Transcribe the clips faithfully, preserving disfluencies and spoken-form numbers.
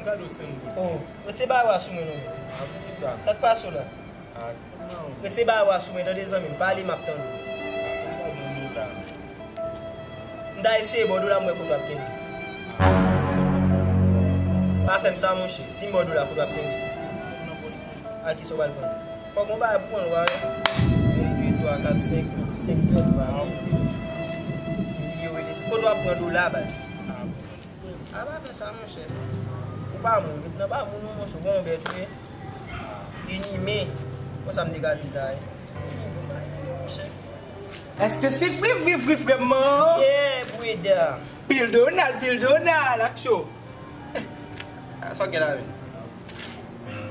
Gade w senk goud. Oh, retire bayo a sou mwen non. A poukisa? Sa k pase w la? A, kòman w? Retire bayo a sou mwen tande zanmi m, pale m ap tande w. A, kòman w la? M ta eseye ba w dola m wè kote w ap kenbe. Pa fè m sa monchè, si m ba w dola kote w ap kenbe. A kisa w pral pran? Fòk yon bagay pou pran w pa wè. Yon, de, twa, kat, senk, senk dwèt pa. Yo rele sa. Kote w ap pran dola baz? A, pa fè sa monchè. Ou pa moun, ret nan pa moun non monchè, ou gon bèt ou ye. Inimen. Konsa m te ka di sa wi. Inimen, pa inimen monchè. Èske se vre, vre, vre, vrèman? Yeah, breda. Pil Donald, pil Donald, ak cho. A, sa w gen la menm?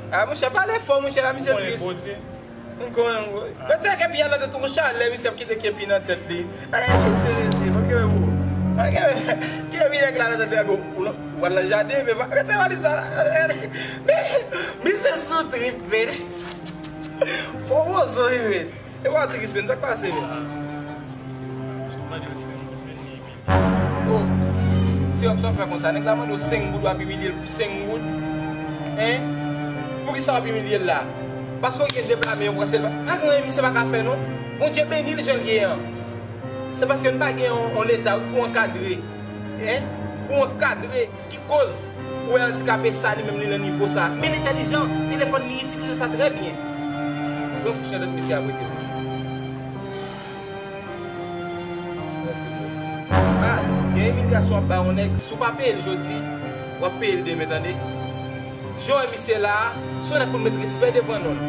A, monchè, pale fò, monchè, la misye tris. M konnen, wi. Yo tire kepi a nan tèt ou, chalè, misye ap kite kepi nan tèt li. Ay, mesye, mesye, pa kenbe pou. Pa kenbe. Kepi nèg la nan tèt li, ou, ou, ou al nan jaden, men pa, retire valiz la. Men, misye sou trip, men. Bon, bon, sou, men. E pa tris, men, sa k pase, men? Oh, se wè sa w fè konsa. Nèg la mande w senk goud, w ap imilye l pou senk goud. Hein? Poukisa w ap imilye l la? Paske w gen de pla men, w panse l pa, pa gen anyen misye pa ka fè, non. Bondye beni l jan l ye an. Se paske n pa gen yon, yon leta pou ankadre. Hein? Pou ankadre. Ki koz ou wè andikape sa, li menm li nan nivo sa? Men l entèlijan, telefòn li itilize sa trè byen. Pran fich nan tèt misye ap rete. Mèsi bro. Baz, gen imilyasyon w ap ba yon nèg, si w pa peye l jodi, w ap peye l demen, tande. Jan w wè misye la a, se yon nèg pou n met respè devan non l.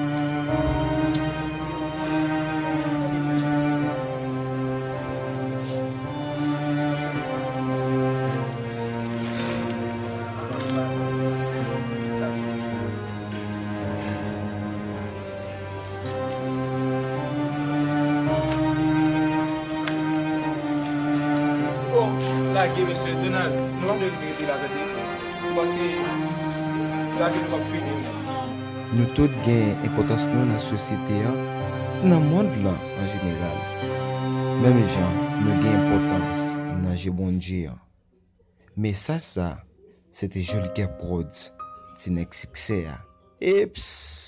Bon, lage mesye Donald, nou pa dwe rete la tande. M panse lage nou p ap fini non. Nou tout gen enpòtans nou nan sosyete an, nan mond lan an jeneral. Menm jan nou gen enpòtans nan je Bondye an. Mesaj sa, se te Joliker Prodz, ti nèg siksè a. Eps!